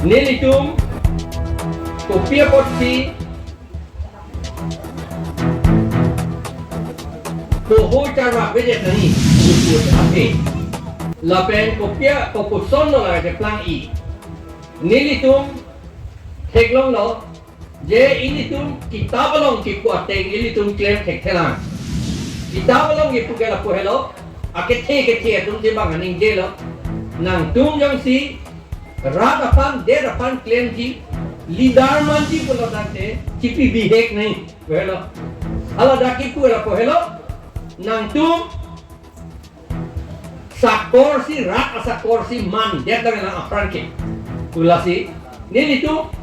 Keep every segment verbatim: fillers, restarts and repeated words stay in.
Nelitum kopi apotsi poho charvakvedet nangji pu pu ate. Lapen kopi a kopuson lo la keplang-i. Nelitum theklonglo je ilitum kitap along kipu ateng ilitum klem thekthelang. Kitap along kipu ke lapu helo, akethe kethe atum si bang aning jelo. Nangtum jongsi rat aphan, det aphan klemji, leader manji pulo tangte, chipi bihek nangji, helo. Hala dak kipu lapu helo, nangtum sakor si, rat asakor si mandet lang lang apran ke. Pu lasi, nelitum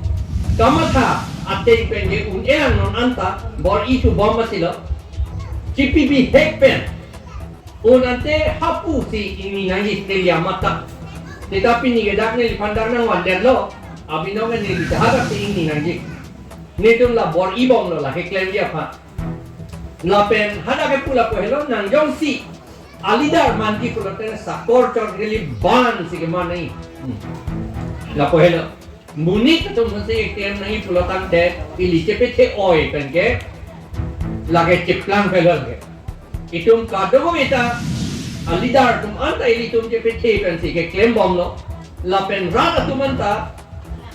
kamatha ateng pen ke un-e lang non anta, bor-i thu bom masilo. Chipi bihek pen un ante hapu si ingni nangji telia mata. Tetapi neli ke dak neliphan dak nangvandetlo, abinong neli dak hadak si ingni nangji. Netum la bor-i bomlo la keklemji aphan. Lapen hadak kepu lapu helo, nang jongsi a leader manji pulote sakor chot kali ban si keman nangji. Hmm. Lapu helo. Monit atum si keklem nangji pulo tangte ili chepethe oi pen ke lake cheplang pelo lake. Itum kadokave ta a leader atum anta ilitum chepethe pensi keklem bomlo. Lapen rat atum anta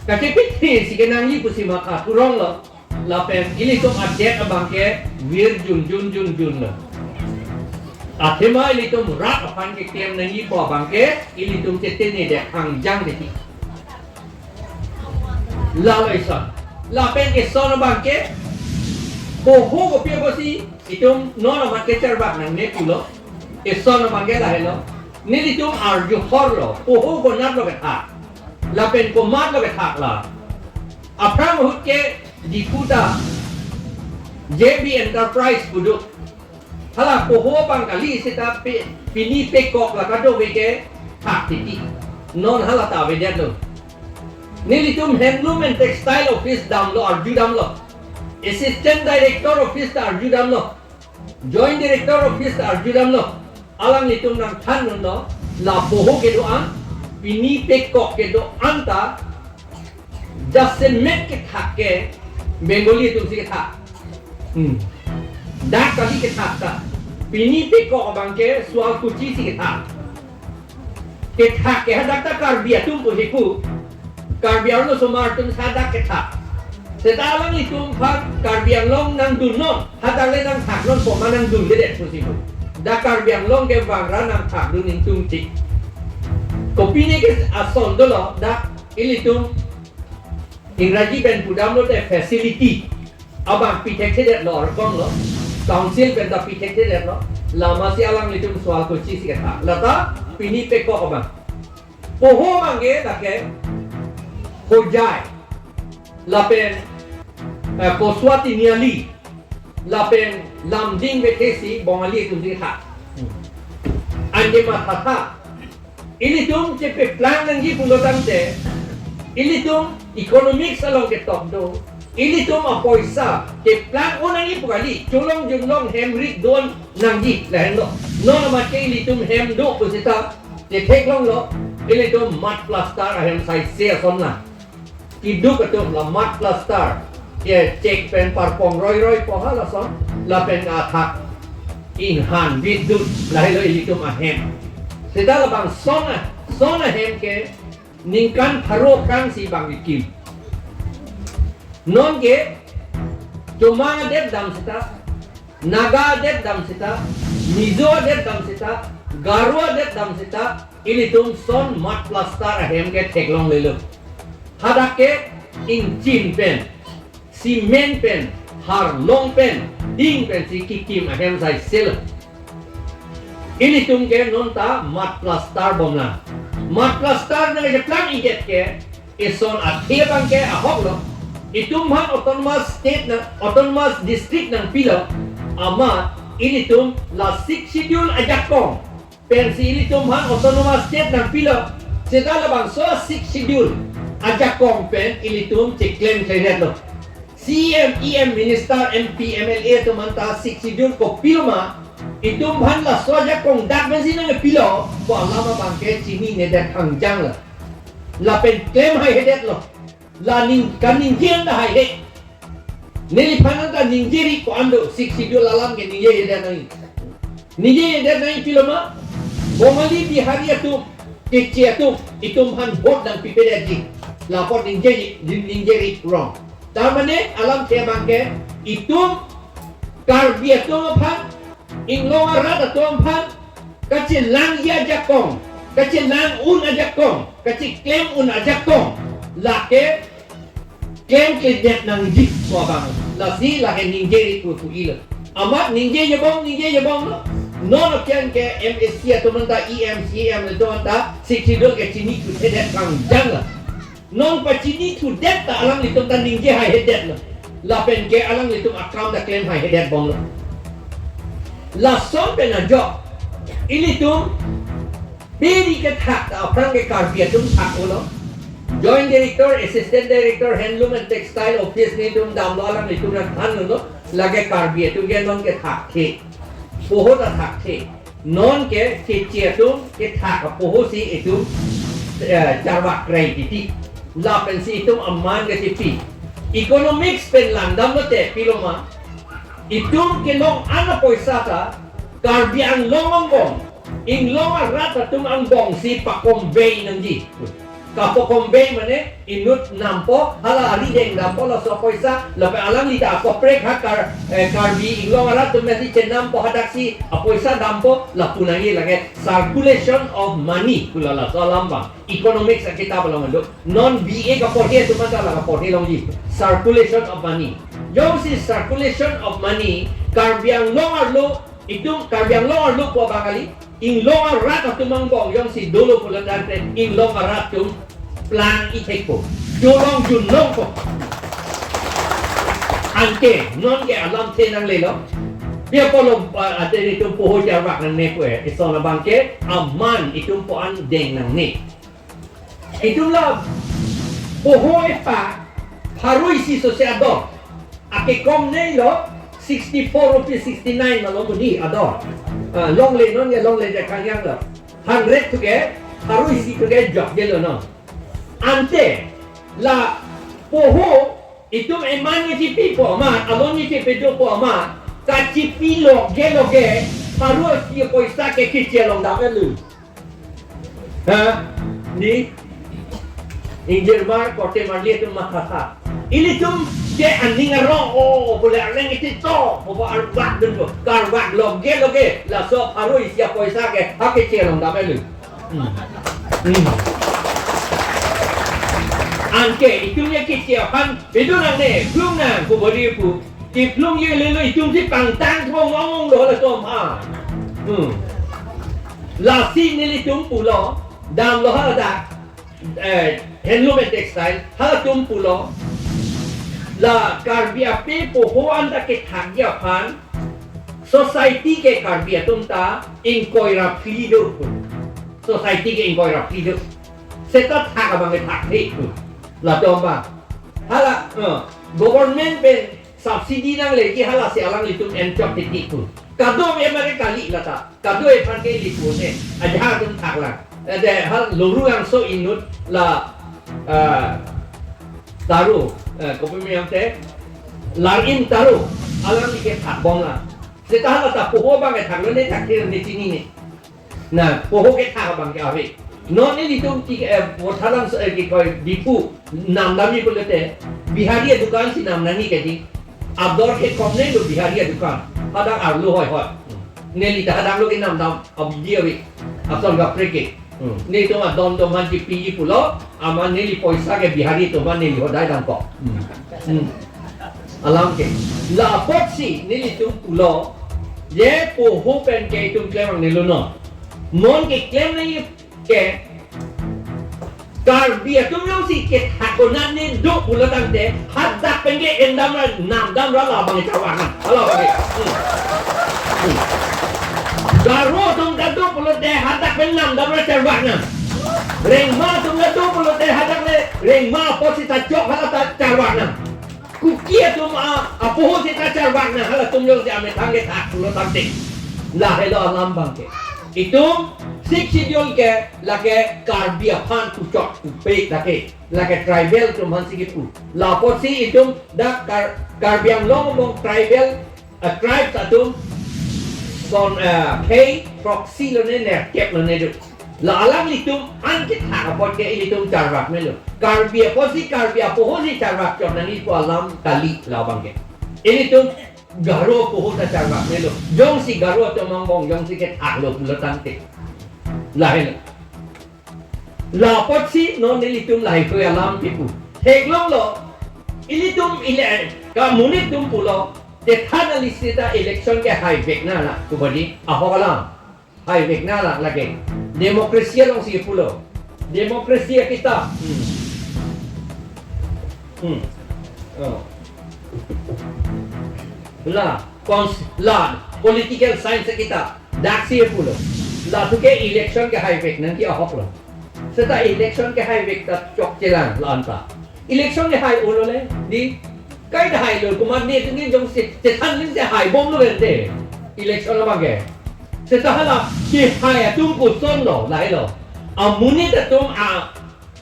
kachepethe si kenangji pusi matha thuronglo. Lapen ilitum adet abang ke vir junjun junjunlo. Athema ilitum rat aphan keklem nangji pu abang ke ilitum chetene det hangjang titi. Lalo ison. Lapen ison abang ke poho kopi apotsi itum non amat kecharvak nangne pulo. Ison abang ke lahelo. Nelitum arju horlo. Poho konatlo kethak, lapen komatlo kethak la. Aphrang ahut ke Diphu ta J B Enterprise pu do. Hala poho abang kali seta pe, pini pekok la kadokave ke thak titi. Non hala ta avedetlo. Nelitum Handloom and Textile Office damlo, arju damlo. Assistant Director Office ta arju damlo. Joint Director Office ta arju damlo. Alanglitum nangthandunlo, la poho kedo-an, pini pekok kedo-an ta jasemet kethak ke Bengali atum si kethak. Hmm. Dak kali kethak ta. Pini pekok abang ke Sualkuchi si kethak. Kethak ke hadak ta Karbi atum pu hipu. Karbi Anglong osomar atum hadak kethak. Seta alanglitum aphan Karbi Anglong nangdunnon, hadak le nangthaknon pu ma nangdundedet pusi pu. Dak Karbi Anglong ke vangra nangthakdun ingtungtik. Kopine ke ason dolo, dak ilitum Ingraji pen pudamlote facility abang pithekthedetlo, orkomlo. Council pen ta pithekthedetlo. Lama si alanglitum Sualkuchi si kethak. Lata pini pekok abang. Poho abang ke lake Hojai. Lapen, eh, Koswa Tiniali. Lapen Lumding, Bethesi, Bongali atum si kethak. Anke mathatha. Ilitum chepeplang nangji pulo tangte, ilitum economics along ketok do. Ilitum apoisa keplang-o nangji pu kali, cholong junlong hem rik don nangji lahenlo. Non amat ke ilitum hem do pu seta chetheklonglo, ilitum mud plaster ahem saise ason na. Keduk atum la mud plaster ke chek pen parpong roiroi po halason, lapen athak inghan bidut lahelo ilitum ahem. Seta labangson a, son ahem ke ningkan pharo krang si bang kekim. Non ke Chomang adet dam seta, Naga adet dam seta, Mizo adet dam seta, Garo adet dam seta, ilitum son mud plaster ahem ke theklonglelo. Hadak ke ingchin pen, cement pen, harlong pen, ding pensi kekim ahem saiselo. Ilitum ke non ta mud plaster bomlang. Mud plaster nangkeplang-idet ke, ison athe abang ke ahoklo. Itum aphan autonomous state nang, autonomous district nangpilo. Amat ilitum la Sixth Schedule ajakong pensi ilitum aphan autonomous state nangpilo. Seta labangso Sixth Schedule ajakong pen ilitum cheklemkledetlo. C M, E M, minister, M P, M L A atum anta Sixth Schedule kopilo ma, itum aphan laso ajakong dak pensi nangpilo pu alam abang ke chininedet hangjanglo. Lapen klem haihedet lo. La ning kaningje anta haihe. Neliphan anta ningje ri ko-an do, Sixth Schedule alam ke ningjehedet nangji. Ningjehedet nangji pilo ma, Bongali Bihari atum, Keche atum, itum aphan vote nangpipedetji. Lapu ningje, ningje ri wrong. Tar mane alamthe abang ke, itum Karbi atum aphan, Inglong arat atum aphan, kachelangji ajakong, kachelang un ajakong, kacheklem un ajakong, lake klemkledet nangji pu abang. Lasi lake ningje ri pu pu-i lo. Amat ningje jebong, ningje jebong lo. Non okian ke M A C atum anta, E M, C M atum anta, Sixth Schedule ke chinithuthedet kangjang lo. Non pachinithudet ta alanglitum ta ningje haihedet lo. Lapen ke alanglitum akam ta klem haihedet bom lo. Lason pen ajok, ilitum biri kethak ta aphrang ke Karbi atum thak-o lo. Joint Director, Assistant Director, Handloom and Textile Office nelitum damlo, alanglitum nangthanlo. Lake Karbi atum ke non ke thakthe. Poho ta thakthe. Non ke Keche atum kethak apoho si itum, eh, charvak krai titi. Lapen si itum aman kachipi. Economics pen langdam lote pilo ma, itum kelong an apoisa ta Karbi Anglong angbong, Inglong arat atum angbong si pakombei nangji. Kapakombei mane inut nampo, hala ari deng dampo laso apoisa, lapen alangli ta akoprek ha Kar-, eh, Karbi Inglong arat atum si chenampo, hadaksi apoisa dampo, lapu nangji lake circulation of money, pu la laso alam abang. Economics akitap along do. Non B A kaporhe atum anta la kaporhe longji. Circulation of money. Jongsi circulation of money, Karbi Anglong arlo, itum Karbi Anglong arlo pu abang kali, Inglong arat atum angbong jongsi dolo pulo tangte, Inglong arat atum plang ithekpo. Jolong junlongpo. Anke, non ke alamthe nanglelo. Pi apotlo, ah, ante itum poho charvak nangne pu-e. Ison abang ke, aman itum po an deng nangne. Itum la poho epa pharo isi sose ador. Akekom nei lo, sixty-four rupees, sixty-nine ma lo muni ador. Ah, longle non ya longle ja kangjang lo. Hundred thuke, pharo isi thuke jokje lo non. Ante la poho itum eman ni chipipo amat, alon ni chipidopo amat, kachipi loge loge, pharo isi apoisa ke Keche along dam-et lo. Ha? Ni? Ingjirmar korte marli atum mathatha. Ilitum ke aning arong, o, bole arleng iti to, bobo arvak dunpo, karvak loge loge, laso pharo isi apoisa ke ha Keche along dam-et lo. Hmm. Hmm. Anke itum ya Keche aphan pidun nangne, plung nang, pu bodi pu. Kephlungji lelo, itum si pangtang thong ong lo latum ha. Hmm. Lasi nelitum pulo, damlo haladak, eh, handloom and textile, halatum pulo. La Karbi ape poho anta kethakji aphan, society ke Karbi atum ta ingkoi ra phli do. Society ke ingkoi ra phli do. Seta thak abang ke thakthe. Latum abang. Hala, eh, government pen subsidy nangleji hala si alanglitum enchok titi pu. Kadokave mare kali lata. Kadokave aphan ke lipu ne. Ajahak atum thaklang. Ante ha Lorulangso inut la, ah, Taro, eh, kopi miyam te, Larin Taro, alangli ke thak bomlang. Seta halata poho abang ke thaklo ne, thakthe ne chinine. Na, poho kethak abang ke ave. Non nelitum ti, eh, Vothalam so, eh, kikoi Diphu, namdamji pulote, Bihari adukan si namnangji kedi. Ador ke kom ne lo Bihari adukan. Hadak arlo hoi hoi. Neli ta hadak lo ke namdam, abdi ave. Ason kaprek ke. Hmm. Nelitum adon atum aphan chipiji pulo, amat neli poisa ke Bihari atum aphan neli hodai dampo. Hmm. Hmm. Alam ke. La apotsi nelitum pulo, je poho pen ke itum klem nangne lo non. Non keklem nangji ke Karbi atum jongsi kethak konat ne do pulo tangte, hadak pen ke endam ra, namdam ra labang charvak nang. Hala abang ke. Hmm. Hmm. Garo atum ta do pulote hadak pen namdam ra charvak nang. Rengma atum ta do pulote hadak le Rengma apotsi ta chok hala ta charvak nang. Kuki atum a, apoho seta charvak nang, halatum jongsi amethang kethak pulo tangte. Lahelo alam abang ke. Itum Sixth Schedule ke lake Karbi aphan puchot pupe lake, lake tribal atum aphansi kipu. Lapotsi itum dak Kar-, Karbi Anglong among tribal, uh, tribes atum son, uh, phei throksi lone nerkep lone do. La alanglitum an kethak apot ke ilitum charvak melo. Karbi apotsi Karbi apohosi charvak chot nangji pu alam kali labang ke. Ilitum Garo apoho ta charvak melo. Jongsi Garo atum angbong jongsi kethaklo pulo tangte. Lahelo. Lapotsi non ilitum lahei koi alam kipu. Theklonglo. Ilitum ile kamonit atum pulo. Tethan alisi ta election ke haivek nang la. Kubadi ahok alam. Haivek nang la lake. Democracy alongsi pulo. Democracy akitap. Hmm. Hmm. Oh. La, cons-, la, political science akitap. Daksi pulo. Latum ke election ke haivek nangji ahoklo. Seta election ke haivek ta chokchelang la anta. Election ke hai-olo le, di. Kaita hailo, komat netum ke jongsi, tethan alingsi haibomlo bente. Election labang ke. Seta hala, kehai atum kosonlo, lahelo. Amonit atum a,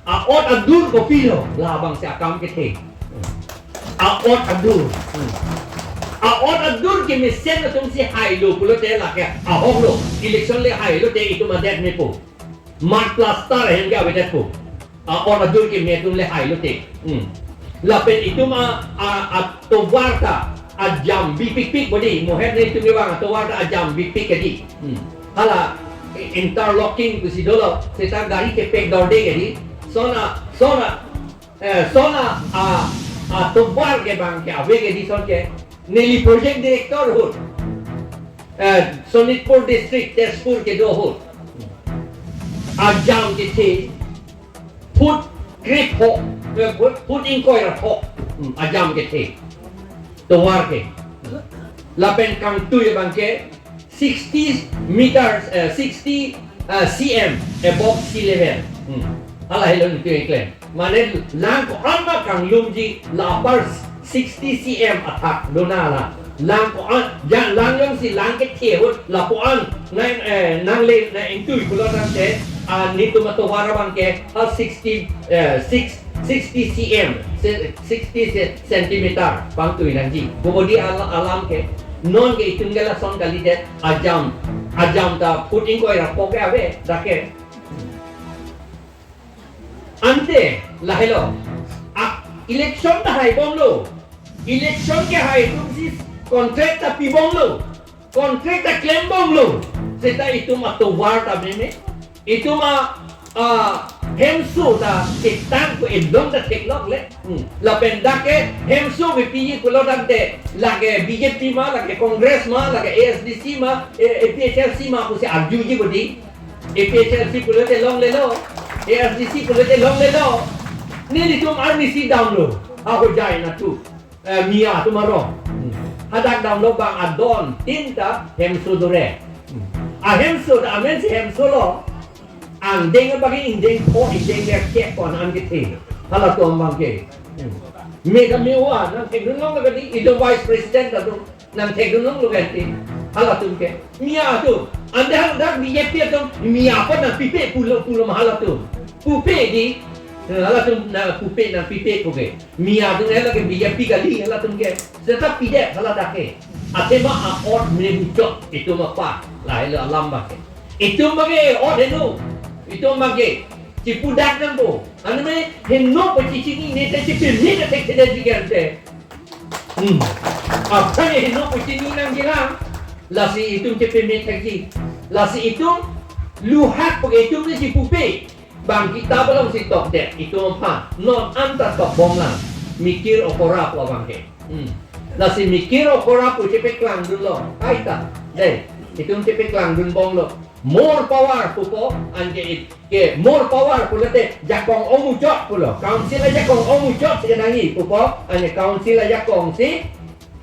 a-ot adur kopilo, labangsi akam kethe. A-ot adur. A-ot adur kemesen atumsi hailo pulote lake ahoklo. Election le hailote itum adet mepo. Mud plaster ahem ke avedetpo. A-ot adur keme atum le hailote. Hmm. Lapen itum a, a, atovar ta ajam bipikpik bodi. Mohet netum kevang atovar ta ajam bipik kedi. Hmm. Hala, i-, interlocking pusi dolo. Seta gari kepek dorde kedi. Sona, sona, eh, sona, a, atovar ke bang ke ave kedi son ke. Neli project director ahut. Eh, Sonitpur district, Tezpur kedo ahut. Ajam kethe. Foot krepho, eh, foot, foot ingkoi ra pho. Hmm, ajam kethe. Tovar ke. Lapen kangtui abang ke sixty meters, eh, sixty, eh, C M above sea level. Hmm. Hala helo netum keklem. Mane lang ko-an ma kanglumji la apar sixty C M athak dona la. Lang ko-an, ja, lang jongsi lang kethe ahut lapu-an nang, eh, nangle nang ingtui pulo tangte, ah, netum atovar abang ke, ah, sixty, eh, six, sixty C M, se-, sixty ce-, centimeter pangtui nangji. Kubodi ala-, alam ke, non ke itum ke lason kalidet, ajam, ajam ta foot ingkoi ra pho ke ave, dak ke. Ante, lahelo. A, election ta haibomlo. Election kehai atumsi contract ta pibomlo. Contract ta klembomlo. Seta itum atovar ta meme. Itum a, a, hemso ta ketang ko edong ta theklok le. Hmm. Lapen dak ke hemso kepiji pulo tangte. Lake B J P ma, lake Congress ma, lake A S D C ma, eh, A P H L C ma, pusi arjuji bodi. A P H L C pulote longlelo. A S D C pulote longlelo. Nelitum arnisi damlo. Ahojai natu. Eh, Miya atum arong. Hmm. Hadak damlo bang adon tin ta hemso dore. Hmm. Ahemso ta amensi hemso lo. Angdeng abang ingdeng pho ingdeng nerkep pon an kethe. Halatum abang ke. Hmm. Me kami wa nangthekdun long kadi itum vice president atum. Nangthekdun longlo kenti. Halatum ke. Miya atum. Ante haladak B J P atum. Miya apot nangpipe pulo pulo ma halatum. Pupe di. Eh, halatum nangpupe nangpipe puke. Miya atum haladak ke B J P kali halatum ke. Seta pidet haladak ke. Athema a-ot memuchot itum apa. Lahelo alam abang ke. Itum abang ke ot heno. Itum abang ke. Chipudak nangpo. Aname heno pachichinine te chipimine te thekthedet ji kente. Hmm. Aphan heno puchini nangjilang. Lasi itum chepeme thekji. Lasi itum luhak puke itum ne chipupe. Bang kita belong si tokdet itum aphan. Non anta tokbomlang. Mikir okora pu abang ke. Hmm. Lasi mikir okora pu chepeklangdunlo. Kaita. Dei. Itum chepeklangdunbomlo. More power pupo anke it. Ke more power pulote jakong omuchot pulo. Council ajakong omuchot si kenangji pupo. Ane council ajakong si.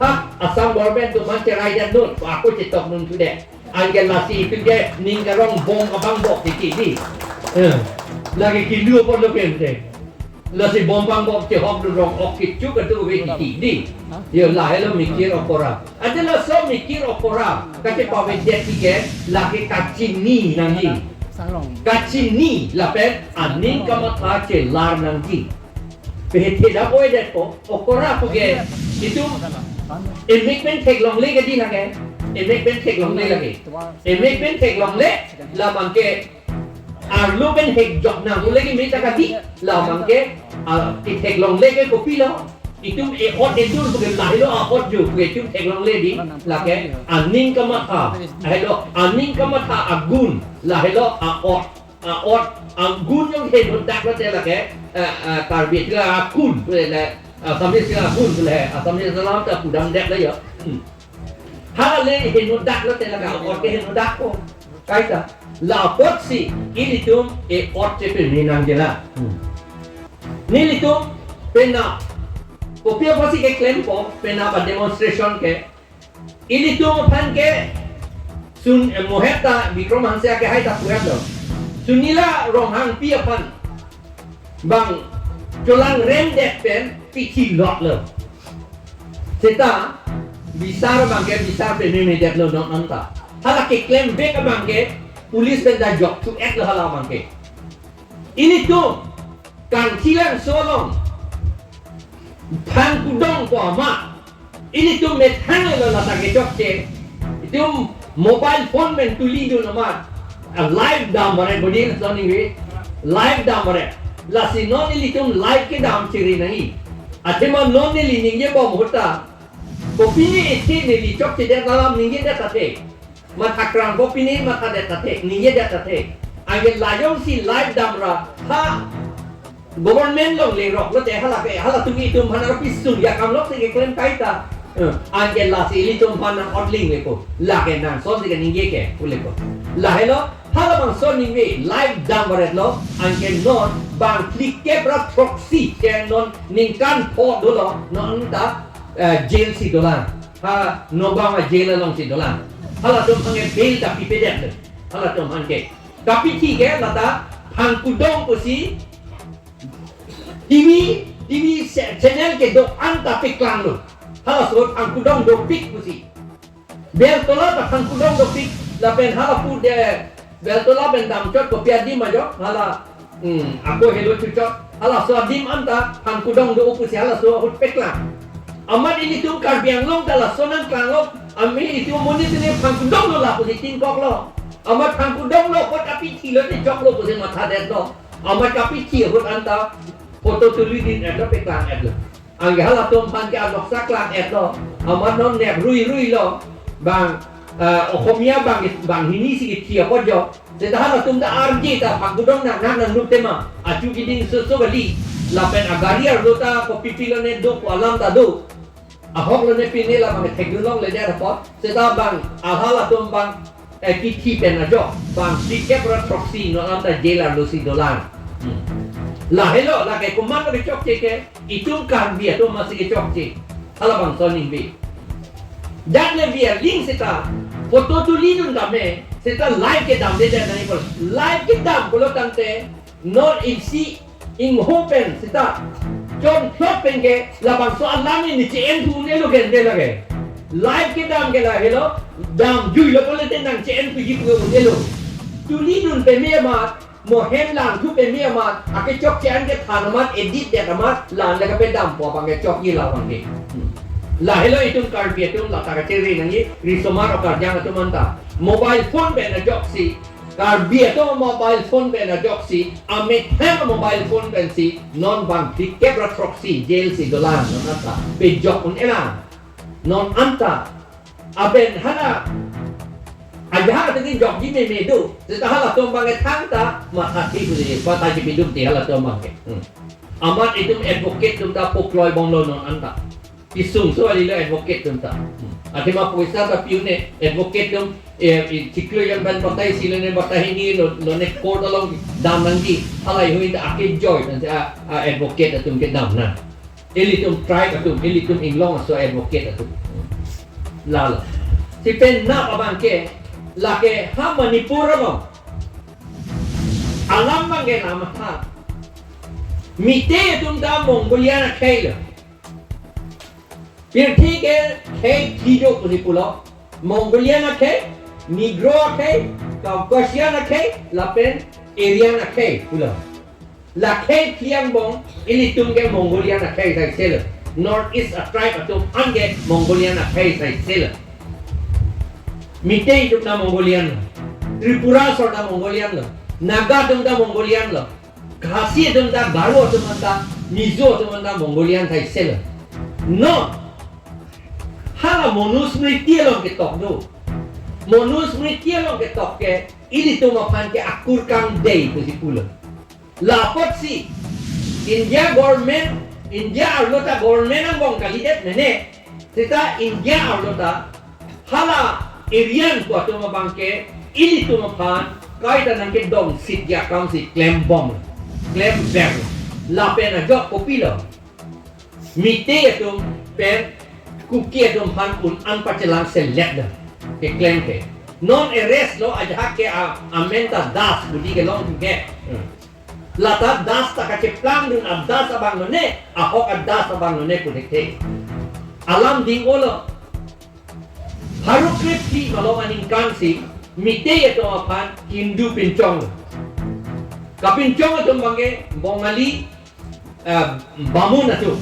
Ha, Assam government atum aphan cherai det non. Ako chetokdun thudet. Anke lasi itum ke ning karong bom abang bok titi di. Eh. Lake kilu apotlo kente. Lasi bom abang bok chehokdun rong ok kichu katu ave titi di. Yo lahelo mikir okora. Ante laso mikir okora kachepavedet ke lake kachini nangji. Kachini lapen aning kamatha chelar nangji. Pehe theda oi det ko, okora puke itum emek pen theklongle ke di nangke, emek pen theklongle lake. Emek pen theklongle, labang ke arlo pen hek jok nang ule ke mita kati, labang ke, ah, itheklongle ke kopilo. Itum e-ot edur puke lahelo a-ot jo puke itum theklongle di, lake aning kamatha. Lahelo aning kamatha agun, lahelo a-ot. A-ot agun jong henodak lote lake, eh, eh, Karbi tila akun, le, Assamese tila akun, le, Assamese alam ta pudam dek le yo. Hmm. Hala le henodak lote lake a-ot ke henodak ko. Kaita, la apotsi, ilitum e-ot chepemenang jela. Hmm. Nelitum, penap, kopi apotsi keklempo, penap a-demonstration ke, ilitum aphan ke sun, eh, mohet ta Bikram Hanse ake hai ta purat lo. Sunila Ronghangpi aphan bang cholangrem det pen pithi lot lo. Seta bisar abang ke bisar pememe det lo non anta. Hala keklem bek abang ke police pen ta jok thu et lo hala abang ke. Ilitum Kangthilangso along Phangkudong ko amat, ilitum methang lo lata kechokche. Itum mobile phone pen tulidun amat, a live dam baret bodi na soning we. Live dam baret. Lasi non ilitum live kedam chiri nangji. Athema non neli ningjebom ahut ta, kopine isi neli chokchedet alam ningjedet athe. Matha krang kopine mathadet athe, ningjedet athe. Anke la jongsi live damra ha government along lerok lote hala ke, halatum itum aphan arpi sung ya kam lok si keklem kaita. Eh, anke lasi ilitum aphan nang-otling le ko. Lake nang son si keningje ke, pule ko. Lahelo, halabangso ningve live dam baret lo, anke non bang phlikep ra throksi ke non ningkan pho dolo, non ta, eh, jail si dolang. Ha Nagaon a-jail along si dolang. Halatum aphan ke bail kapipedet le. Halatum aphan ke. Kapithi ke lata Phangkudong pusi T V, T V se-, channel kedo-an ta paklang lo. Halaso Phangkudong dopik pusi. Beltola ta Phangkudong dopik, lapen hala pu de Beltola pen damchot kopi adim ajo, hala, hmm, ako helo chuchot, halaso adim anta Phangkudong do pusi halaso ahut paklang. Amat ilitum Karbi Anglong ta laso nangklang lo, ami itum monit ne Phangkudong lo lapusi tin kok lo. Amat Phangkudong lo kot kapithi lote chok lo pusi mathadet lo. Amat kapithi ahut anta photo tulidun et lo, paklang et lo. Anke halatum aphan ke anoksa klang et lo. Amat non nek rui rui lo. Bang, eh, Okhomia bang, bang hini si kithi apot jo. Seta halatum ta arje ta Phangkudong nang nang nang nuk tema. Achu kiding soso kali. Lapen agari arlo ta kopi pilo ne do ko alam ta do. Ahok lo ne pine labang thekdun longledet apot. Seta bang, halatum bang, eh, kithi pen ajo, bang phlikep ra throksi non anta jail arlo si dolang. Hmm. Lahelo, lake komat lo kechokche ke, itum Karbi atum masi kechokche. Halabangso ningve. Dak le biar ling seta, photo tulidun tame, seta live kedamde dan nang ipor. Live kedam pulo tangte, non ipsi ingho pen seta chonphlot pen ke labangso alam ne che-en thu un-elo ke ante lake. Live kedam ke lahelo, damjuilo pulote nang che-en thuji pu un-elo. Tulidun peme amat, mo hem lang thu peme amat, akechokche an kethan amat, edit det amat, la-an le kapedampo abang ke chokji labang ke. Hmm. Lahelo itum Karbi atum lata kachere nangji, risomar okarjang atum anta. Mobile phone pen ajoksi, Karbi atum mobile phone pen ajoksi, amethang mobile phone pensi, non bang phlikep ra throksi, jail si dolang, non anta. Pejok un-elang. Non anta. Aben hala. Ajahak tingin jokji meme do. Seta halatum abang ke thangta, mathathi pusi, mathaji pidum ti halatum abang ke. Hmm. Amat itum advocate atum ta pokloi bomlo non anta. Pisung so alilo advocate atum ta. Hmm. Athema poisa ta pi un-e advocate atum, eh, eh, chiklo jon ban batai si lone batai hini lo, lone court along dam nangji, halahei ta akejoi pensi a, a advocate atum kedam nang. Ilitum tribe atum, ilitum inglong aso advocate atum. Lalo. Si penap abang ke, lake ha Manipur along. Alam abang ke nama ha. Meitei atum ta Mongolian akhei lo. Pirthe ke khei thi do pusi pulo. Mongolian akhei, Negro akhei, Caucasian akhei lapen Aryan akhei pulo. La khei phli angbong ilitum ke Mongolian akhei saiselo. North East a tribe atum anke Mongolian akhei saiselo. Meitei atum ta Mongolian lo. Tripura asor ta Mongolian lo. Naga atum ta Mongolian lo. Khasi atum ta, Garo atum ta, Mizo atum ta Mongolian saiselo. Non, hala Manusmriti along ketok do. Manusmriti along ketok ke ilitum aphan ke akur kangdei pusi pulo. Lapotsi India government, India arlo ta government angbong kalidet mene. Seta India arlo ta hala Aryan pu atum abang ke ilitum aphan kaita nangkedongsit akamsi klembom, klember. Lapen ajok kopilo? Meitei atum pen Kuki atum aphan un-an pachelang selet do. Keklem ke. Non arrest lo ajahak ke a, amen ta Das, budi kelong ke. Hmm. Lata Das ta kacheplangdun a Das abang lone, ahok a Das abang lone pu thekthe. Alam ding-olo. Pharo krephli malom aningkansi Meitei atum aphan Hindu pinchong. Kapinchong atum abang ke Bongali, eh, Bamun atum.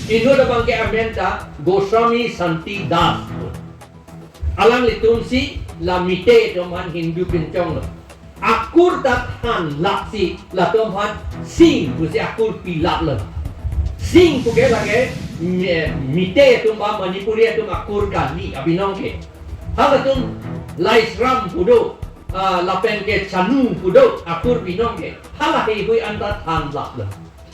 Inut abang ke amen ta Goswami Santi Das. Alanglitumsi la Meitei atum aphan Hindu pinchonglo. Akur ta thanlapsi latum aphan Singh pusi akur pilaplo. Singh puke lake Me-, Meitei atum ba Manipuri atum akur kali abinong ke. Halatum Laishram pu do, ah, lapen ke Chanu pu do akur binong ke. Hala heihui anta thanlaplo.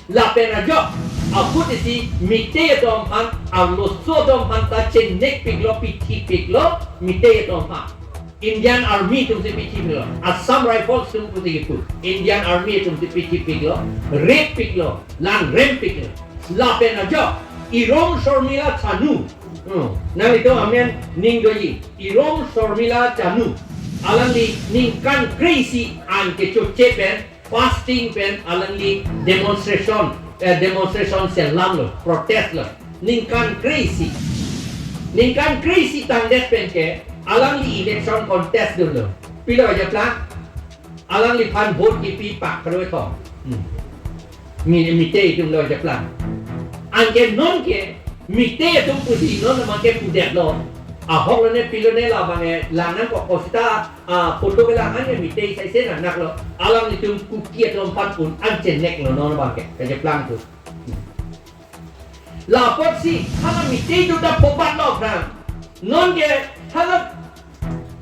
Lapen ajok, ahut isi Meitei atum aphan, arloso atum aphan ta chenekpiklo, pithipiklo, Meitei atum aphan. Indian Army atumsi pithipiklo, Assam Rifles atum pusi kipu. Indian Army atumsi pithipiklo, rape piklo, langrempiklo. Lapen ajok, Irom Sharmila Chanu. Hmm, nanglitum amen ning doji. Irom Sharmila Chanu. Alangli ningkan kre-isi an kechoche pen, fasting pen alangli demonstration, eh, demonstration selamlo, protest lo. Ningkan kre-isi. Ningkan kre-isi tangdet pen ke alangli election contest dunlo. Pilo ajaplang? Alangliphan vote kipi pak karo ethom. Hmm. Mi, Meitei atumlo ajaplang. Anke non ke Meitei atum pusi non abang ke pudetlo. Ahok lone pilo ne labang ke lang nangkok ko seta, ah, photo kelang an ke Meitei saise nangnak lo. Alanglitum Kuki atum aphan un-an cheneklo non abang ke. Kajaplang pu. Lapotsi hala Meitei atum ta phobatlo aphrang. Non ke hala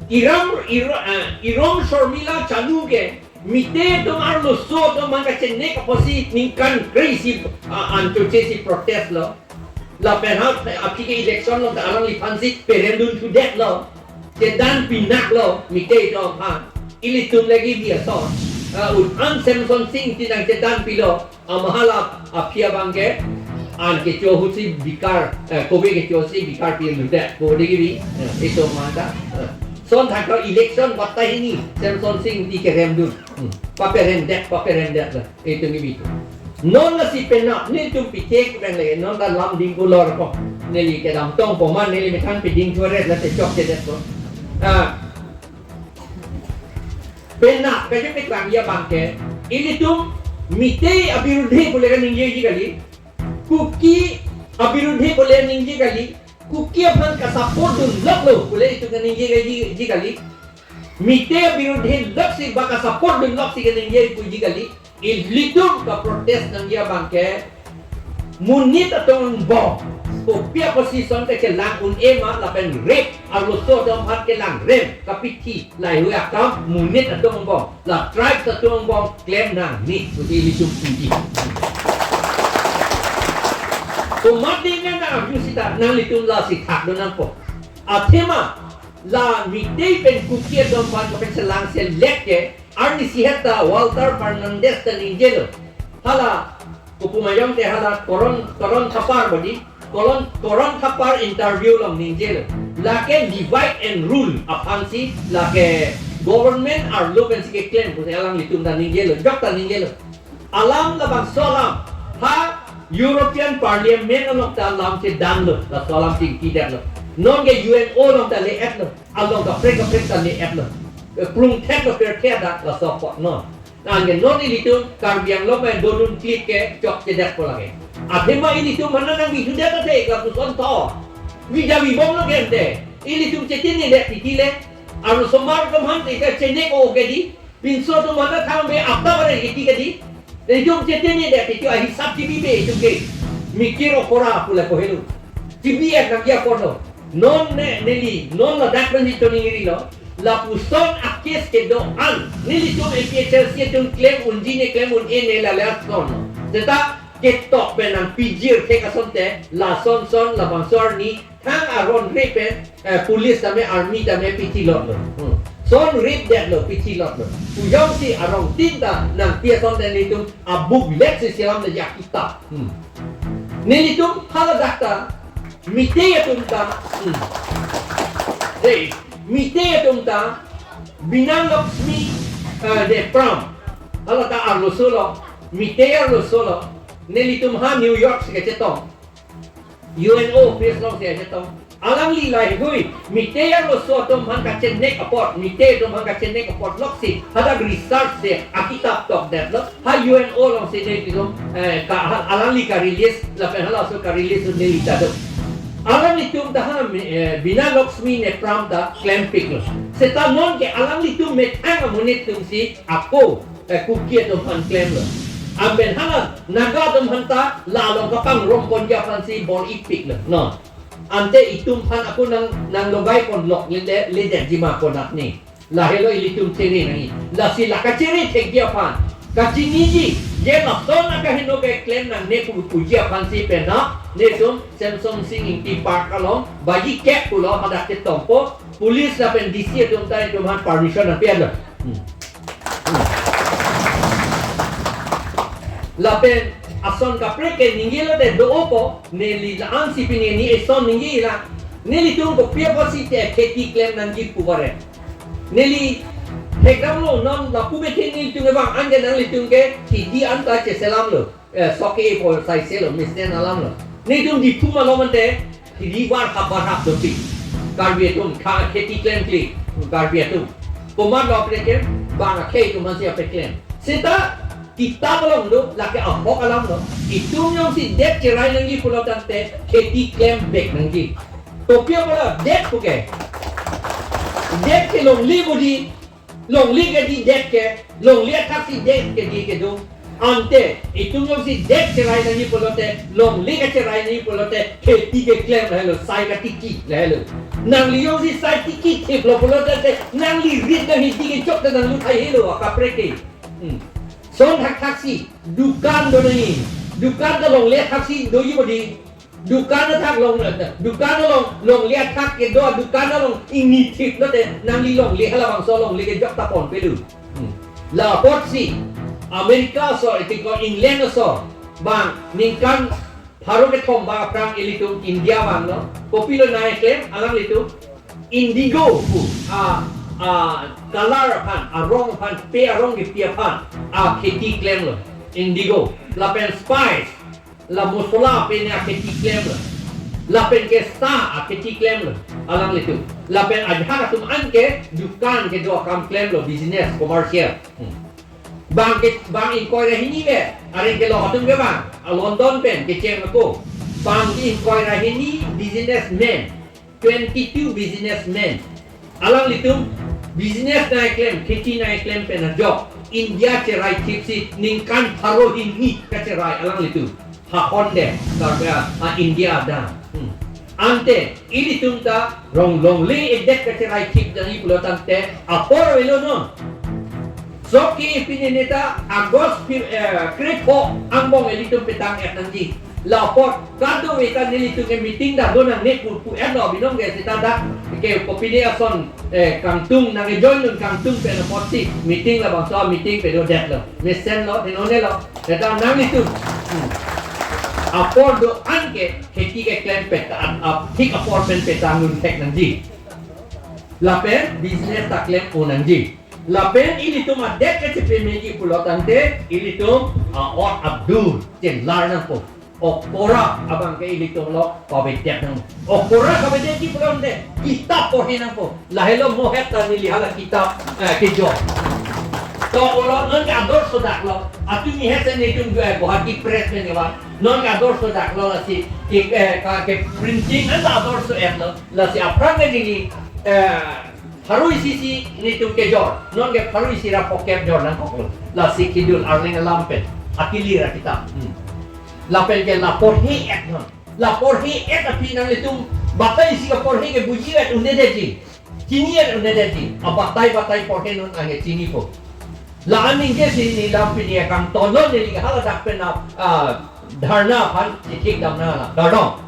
Iram, Iro-, ah, Irom Sharmila Chanu ke Meitei atum arloso atum aphan kachenek apotsi ningkan kre-isi, ah, an chochesi protest lo. Lapen ha aphi ke election along ta alangliphansi peremdun thudetlo. Chedan pinaklo Meitei atum aphan. Ilitum lagi biaso. Ah, un-an Semson Singh Ingti nangchedan pilo. Amahala aphi abang ke an kecho ahutsi bikar, eh, kove kechosi bikar pi ludet. Kove kibi, eh, itum manta. Eh. Son thaklo election batta hini, Semson Singh Ingti keremdun. Hmm. Paperemdet, paperemdet la. Itum kibi. Non lasi penap, netum pichek pen le, non ta lam ding kulor ko. Neli kedamtong poman, neli methang piding thuret la te chokchedet ko. Ah. Penap kachepeklang abang ke, ilitum Meitei abirudhe pule kaningjeji kali, Kuki abirudhe pule ningje kali, Kuki aphan kasupport dunloklo pule itum kaningjeji kali, Meitei abirudhe loksi ba kasupport dunloksi kaningjeji kali, ilitum kaprotest nangji abang ke, monit atum angbong, kopi a-position kachelang un-e ma lapen rape, arloso atum aphan kelangrem, kapithi, laheihui akam, monit atum angbong, la tribes atum angbong, klem nangne, pusi ilitum puji. Komat dei nang arju seta, nanglitum lasi thakdun nangpo. Athema, la Meitei pen Kuki atum aphan kapachelang selet ke, arnisi het ta Walter Fernandez ta ningjelo. Hala, kopu ma jongte hala Karan, Karan Thapar bodi, Karan, Karan Thapar interview along ningjelo. Lake divide and rule aphansi, lake government arlo pensi keklem pusi alanglitum ta ningjelo, jok ta ningjelo. Alam labangso alam, ha European Parliament along ta alam chedanlo, laso alam chingkidetlo. Non ke U N O along ta le-etlo. Along kaprek kaprek ta le-etlo. eh, prungthek lo pirthe adak laso apot non. Anke non ilitum Karbi Anglong pen dodun klik ke chokchedet po lake. Athema ilitum mana nangbi sudet ate lapuson tho. Bija bibom lo gente. Ilitum chetinidet titi le. Arlosomar atum han te ka chenek o ke di. Pinso atum mana thang be apta bare kiti ke di. Ilitum chetinidet titi ahisap chibibe itum ke. Mikir okora pule ko helu. Chibi ek nangji apot lo. Non ne neli, non ladak nangji choningri lo. Lapuson a-case kedo-an. Nelitum A P H L C atum klem unji ne klem un-e ne lale ason. Seta ketok pen nangpijir thek asonte, lason son, labangso arni, thang aron re pen, eh, police tame, army tame pithi lot lo. Hmm. Son rip det lo, pithi lot lo. Pu jongsi arong tin ta nangpi asonte nelitum abuk lek si selam de ya kita. Hmm. Nelitum hala dakta, Meitei atum ta, hmm. Dei, Meitei atum ta, Bina Lakshmi, eh, Nepram. Hala ta arloso lo, Meitei arloso lo, nelitum ha New York si kachetong. U N O office along si kachetong. Alangli laheihui, Meitei arloso atum aphan kachenek apot, Meitei atum aphan kachenek apot loksi, hadak research si akitap tokdet lo, ha U N O along si nelitum, eh, ka, ha, alangli ka-release, lapen halaso ka-release neli ta do. Alanglitum ta ha, eh, Bina Lakshmi Nepram ta klempik lo. Seta non ke alanglitum methang amonit atum si ako, eh, Kuki atum aphan klem lo. Anpen hala Naga atum aphan ta la along kapangrum ponji aphan si bor-ipik lo. Non. Ante itum aphan ako nang, nanglogai pon lok le, le, ledetji ma konat ni. Lahelo ilitum chere nangji. Lasi la kachere thekji aphan. Kachiniji, je lason akaheno keklem nangne pu puji aphan si penap, netum Semsonsing Ingti Park along, baji kep pulo hadak chetongpo, police lapen D C atum ta itum aphan permission nangpi-et lo. Hmm. Hmm. Lapen ason kaprek ke ningje lote do-opo, neli la-an si pini ne eson ningje la. Nelitum kopi apotsi te kheti klem nangji pu bare. Neli hekdam lo non lapu bethe nelitum ke bang anke nanglitum ke kheti anta cheselam lo. Eh, soke po saise lo, mesen alam lo. Netum Diphu malom ante, river habar hap dopik. Karbi atum, kha, kheti klemkle, Karbi atum. Komat lo apreklem, bang akhei atum aphan si apreklem. Seta, kitap along do, lake ahok alam lo. Itum jongsi det cherai nangji pulo tangte, kheti klem bek nangji. Kopi apot det puke. Det ke longle bodi, longle ke di det ke, longle athak si det ke di kedo. Ante, itum jongsi det cherai nangji pulote, longle kacherai nangji pulote, kheti keklem lahelo, sai katiki lahelo. Nangli jongsi sai tiki thip lo pulote, nangli rit nangji tiki chok ta nanglut hai helo, akaprek ke. Hmm. Son thakthak si, dukan do nangji. Dukan ta longle athak si doji bodi. Dukan athak long, dukan along, longle athak kedo, dukan along ingni thip lote, nangli longle halabangso longle kejok ta ponpe do. Hmm. La apotsi, America aso, iti ko England aso, bang, ningkan pharo kethom bang aphrang ilitum India vanglo, kopilo nangkeklem, alanglitum, indigo pu, a, a, color aphan, arong aphan, pe arong kepi aphan, a kheti klemlo, indigo, lapen spice, la mosola pen akheti klemlo. Lapen ke sa akheti klemlo. Alanglitum. Lapen ajahak atum anke dukan kedo akam klemlo, business, commercial. Hmm. Bang ke, bang ingkoi ra hini ve, areng kelong atum ke bang, a London pen kecheng ako. Bang ingkoi ra hini businessman. Twenty-two businessmen. Alanglitum business nangkeklem, kheti nangkeklem pen ajok India cherai thip si ningkan pharo hini kacherai alanglitum. Ha Honda, Karbi, a, India dam. Hmm. Ante, ilitum ta rong longle edet kacherai thip nangji pulo tangte, apor avelo non. Soke pini neta August pi-, eh, krepho angbong ilitum petang-et nangji. La apot kadokave ta nelitum ke meeting ta do nangne pu, pu-etlo binong ke seta dak ke kopine ason, eh, kangtung nangkejoin dun kangtung pen apotsi meeting labangso meeting padodetlo. Mesenlo, henonelo. Seta nanglitum. Hmm. Apor do-an ke kheti keklem peta, ap, thik apor pen petang dun thek nangji. Lapen business ta klem-o nangji. Lapen ilitum adet kachepemeji pulo tangte, ilitum a-ot adur chelar nangpo. Okora abang ke ilitum lo pavedet nang. Okora pavedetji pulote kitab porhe nangpo. Lahelo mohet ta neli hala kitab, eh, kejor. To pulo non ke adorsho daklo. Atumi hese netum, eh, Guwahati Press pen kevan. Non ke adorsho daklo lasi ke, eh, ka ke printing an adorsho etlo. Lasi aphrang ke neli, eh, pharo isi si netum kejor, non ke pharo isi ra phokep jor nangkoklo. Lasi Khedul Arleng alam pen, akilir akitab. Hmm. Lapen ke la porhe-et non. La porhe-et aphi nanglitum batai isi kaporhe ke buji-et un-edetji. Chini-et un-edetji. Abatai batai porhe non anke chinipo. La aningje si neli lam pini akam tonon neli haladak pen na, ah, dharna aphan ithik damnang la. Kardom.